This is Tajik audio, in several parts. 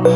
Ба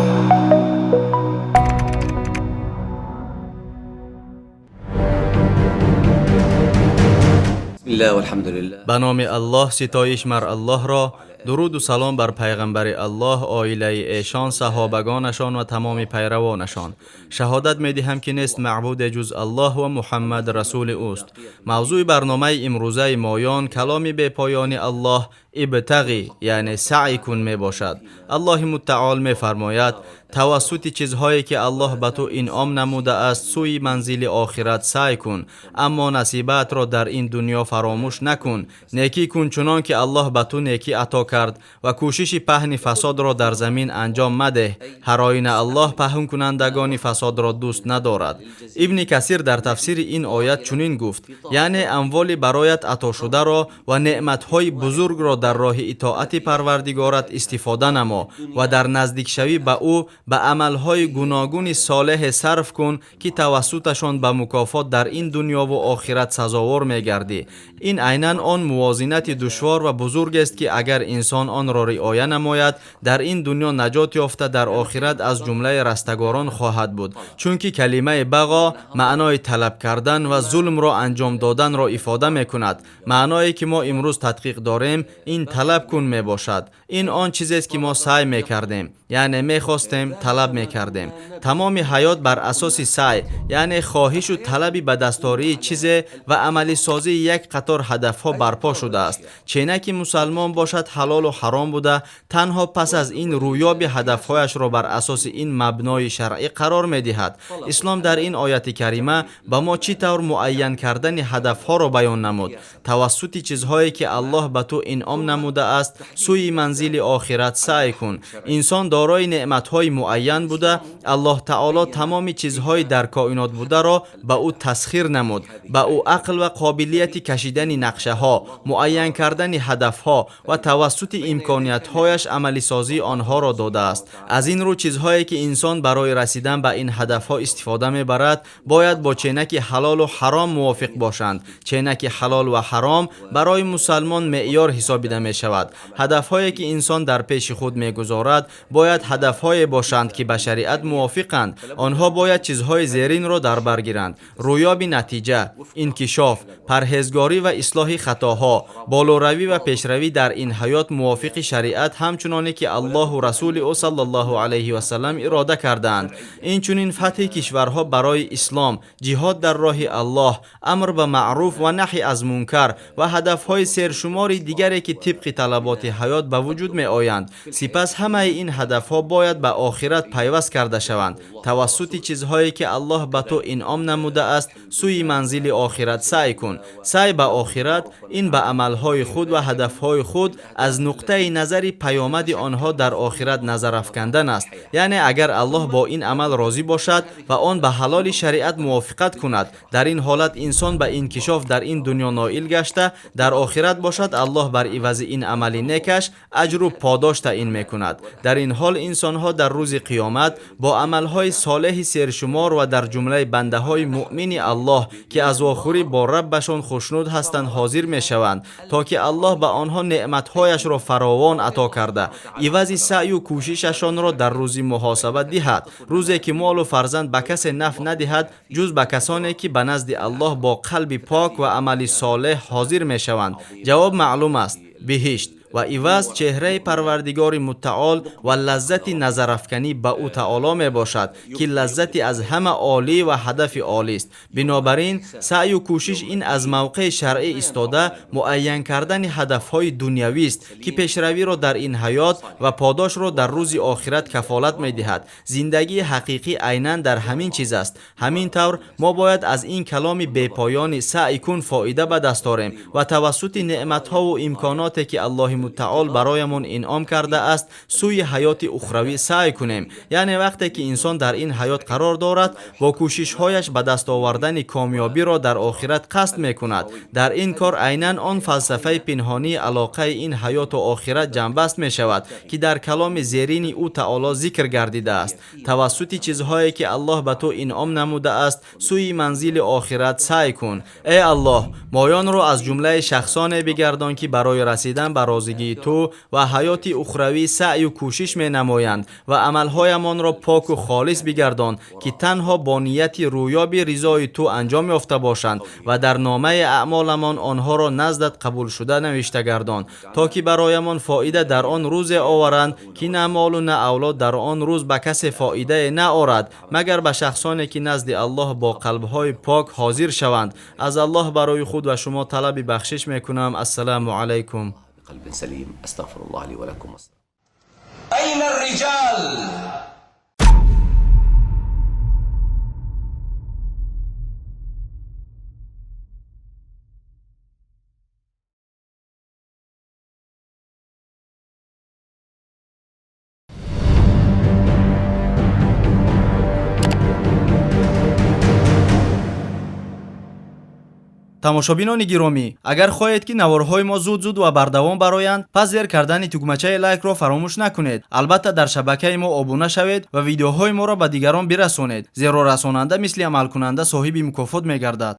номи Аллоҳ, ситоиш мар Аллоҳро, дуруду салом бар пайғамбари Аллоҳ, оилаи эшон, саҳобагонашон ва тамоми пайравонашон. Шаҳодат медиҳам, ки нест маъбуде ҷуз Аллоҳ ва Муҳаммад расули ӯст. Мавзӯи барномаи имрӯзаи моён каломи бепоёни Аллоҳ ибтағӣ, яъне саъй кун мебошад. Аллоҳи мутаол мефармояд: тавассути чизҳое ки Аллоҳ ба ту инъом намудааст, сӯи манзили охират саъй кун, аммо насибаатро дар ин дунё фаромӯш накун. Некӣ кун чунон ки Аллоҳ ба ту некӣ ато кард ва кӯшиши паҳни фасодро дар замин анҷом мадеҳ. Ҳар оина Аллоҳ паҳнкунандагони фасодро дӯст надорад. Ибни Касир дар тафсири ин оят чунин гуфт: яъне амволи бароят атошударо ва неъматҳои бузургро дар роҳи итоати Парвардигорат истифода намо ва дар наздикшавӣ ба ӯ ба амалҳои гуногуни солеҳе сарф кун, ки тавассуташон ба мукофот дар ин дунёву охират сазовор мегардӣ. Ин айнан он мувозинати душвор ва бузургест, ки агар инсон онро риоя намояд, дар ин дунё наҷот ёфта, дар охират аз ҷумлаи растагорон хоҳад буд. Чунки калимаи бағо маънои талаб кардан ва зулмро анҷом доданро ифода мекунад. Маъное ки мо имрӯз тадқиқ дорем, ин талаб кун мебошад. Ин он чизест, ки мо саъй мекардем, яъне мехостем, талаб мекардем. Тамоми ҳаёт бар асоси саъй, яъне хоҳишу талаби ба дастории чизе ва амалисозии як қатор ҳадафҳо барпо шудааст. Ченаки мусалмон бошад, ҳалолу ҳаром буда, танҳо пас аз ин рӯёби ҳадафҳояшро бар асоси ин мабнои шаръӣ қарор медиҳад. Ислом дар ин ояти карима ба мо чӣ тавр муайян кардани ҳадафҳоро баён намуд? Тавассути чизҳое ки Аллоҳ ба ту инъом намудааст, сӯи манзили охират саъй кун. Инсон дорои неъматҳои муайян буда, Аллоҳ таоло тамоми чизҳои дар коинот бударо ба ӯ тасхир намуд. Ба ӯ ақл ва қобилияти кашидани нақшаҳо, муайян кардани ҳадафҳо ва тавассути имкониятҳояш амалисозии онҳоро додааст. Аз ин рӯ чизҳое ки инсон барои расидан ба ин ҳадафҳо истифода мебарад, бояд бо ченаки ҳалолу ҳаром мувофиқ бошанд. Ченаки ҳалол ва ҳаром барои мусалмон меъёр ҳисобида мешавад. Ҳадафҳое ки инсон дар пеши худ мегузорад, бояд ҳадафҳое бошанд, ки ба шариат мувофиқанд. Онҳо бояд чизҳои зеринро дар бар гиранд: рӯёби натиҷа, инкишоф, парҳезгорӣ ва ислоҳи хатоҳо, болоравӣ ва пешравӣ дар ин ҳаёт мувофиқи шариат, ҳамчуноне ки Аллоҳу расули ӯ саллаллоҳу алайҳи васаллам ирода кардаанд. Инчунин фатҳи кишварҳо барои ислом, ҷиҳод дар роҳи Аллоҳ, амр ба маъруф ва наҳй аз мункар ва ҳадафҳои сершумори дигаре, ки тибқи талаботи ҳаёт ба вуҷуд меоянд. Сипас ҳамаи ин ҳадафҳо бояд ба охират пайваст карда шаванд. Тавассути чизҳое ки Аллоҳ ба ту инъом намудааст, сӯи манзили охират саъй кун. Саъй ба охират ин ба амалҳои худ ва ҳадафҳои худ аз нуқтаи назари паёмади онҳо дар охират назар афкандан аст. Яъне агар Аллоҳ бо ин амал розӣ бошад ва он ба ҳалоли шариат мувофиқат кунад, дар ин ҳолат инсон ба инкишоф дар ин дунё ноил гашта, дар охират бошад, Аллоҳ бар ивази ин амали некаш аҷру подош таъин мекунад. Дар ин ҳол инсонҳо дар рӯзи қиёмат бо амалҳои солеҳи сершумор ва дар ҷумлаи бандаҳои муъмини Аллоҳ, ки аз вохӯрӣ бо Раббашон хушнуд ҳастанд, ҳозир мешаванд, то ки Аллоҳ ба онҳо неъматҳояшро фаровон ато карда, ивази саъю кӯшишашонро дар рӯзи муҳосаба диҳад, рӯзе ки молу фарзанд ба касе наф надиҳад, ҷуз ба касоне ки ба назди Аллоҳ бо қалби пок ва амали солеҳ ҳозир мешаванд. Ҷавоб маълум аст: биҳишт ва иваз чеҳраи Парвардигори мутаол ва лаззати назарафканӣ ба ӯ таоло мебошад, ки лаззати аз ҳама олӣ ва ҳадафи олист. Бинобар ин саъю кӯшиш ин аз мавқеи шаръӣ истода муайян кардани ҳадафҳои дунявист, ки пешравиро дар ин ҳаёт ва подошро дар рӯзи охират кафолат медиҳад. Зиндагии ҳақиқӣ айнан дар ҳамин чиз аст. Ҳамин тавр мо бояд аз ин каломи бепоёни саъй кун фоида ба даст орем ва тавассути неъматҳову имконоте ки Аллоҳи мутаол бароямон инъом кардааст, сӯи ҳаёти ухравӣ саъй кунем. Яъне вақте ки инсон дар ин ҳаёт қарор дорад, бо кӯшишҳояш ба даст овардани комёбиро дар охират қасд мекунад. Дар ин кор айнан он фалсафаи пинҳонии алоқаи ин ҳаёту охират ҷамъбаст мешавад, ки дар каломи зерини ӯ таоло зикр гардидааст: тавассути чизҳое ки Аллоҳ ба ту инъом намудааст, сӯи манзили охират саъй кун. Э Аллоҳ, моёнро аз ҷумлаи шахсоне бигардон, ки барои расидан ба розӣ розигии Ту ва ҳаёти ухравӣ саъю кӯшиш менамоянд ва амалҳоямонро поку холис бигардон, ки танҳо бо нияти рӯёби ризои Ту анҷом ёфта бошанд ва дар номаи аъмоламон онҳоро наздат қабулшуда навишта гардон, то ки бароямон фоида дар он рӯзе оваранд, ки на молу на авлод дар он рӯз ба касе фоидае наорад, магар ба шахсоне ки назди Аллоҳ бо қалбҳои пок ҳозир шаванд. Аз Аллоҳ барои худ ва шумо талаби бахшиш мекунам. Ассалому алайкум. بقلب سليم استغفر الله لي ولكم. أين الرجال؟ Тамошобинони гиромӣ, агар хоҳед, ки наворҳои мо зуд-зуд ва бардавом бароянд, пас зер кардани тугмачаи лайкро фаромӯш накунед. Албатта, дар шабакаи мо обуна шавед ва видеоҳои моро ба дигарон бирасонед, зеро расонанда мисли амалкунанда соҳиби мукофот мегардад.